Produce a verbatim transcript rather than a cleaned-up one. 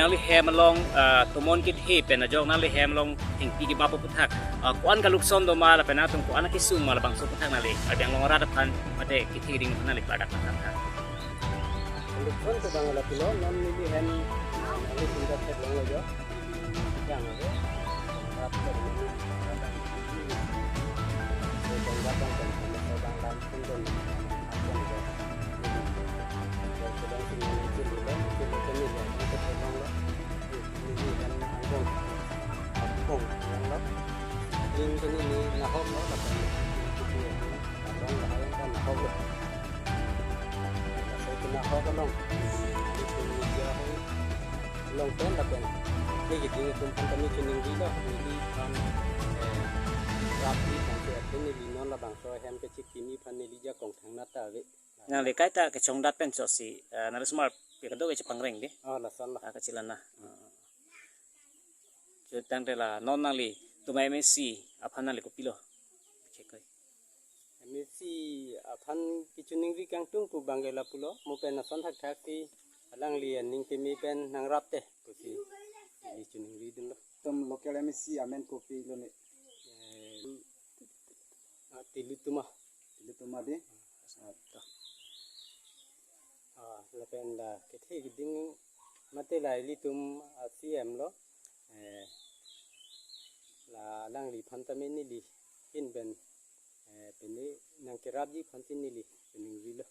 Nangli hem along, ah, tomon kethe pen ajok nangli hem along thengpi kebap aputhak, ah, ko-an kalukson do ma lapen atum ko-an kesung ma labangso aputhak nangli Karbi Anglong arat aphan mate kethe keding aphan nangli klardak aphan tha. Kalukson to bang lapulo, non neli hem, ah, nangli pinda theklonglo jo. Yang ave. Rat ke neli, rat ang. So, bang rat ang, bang rat ang, bang rat ang, bang rat ang. Along pen lapen, neli keding atum aphan kami chiningrilo, neli aphan, eh, rapji aphan ke ate neli non labangso ahem kechipimi aphan neli ajakong thangnat ta ave. Nangli kaita kechongdat pen chosi, eh, nangli osomar pi kadokave chepangreng dei? Oh, lason lo. Ah, kachelang na. Hmm. Jutang te la non nanglitum MAC aphan nangli kopilo? Check koi. MAC aphan kechiningri kangtung pu bang ke lapulo, mo pen ason thakthak si alangli aning keme pen nangrap te pusi neli chiningri dunlo. Itum local MAC amen kopilo ne? Eh, ah, Tilottama. Tilottama dei? Ah, to. Ah, lapen la kethe keding mate la ilitum, ah, CEM lo. Eh, la alangli aphan tame neli ahin pen, eh, pini nangkerapji aphan si neli chiningri lo.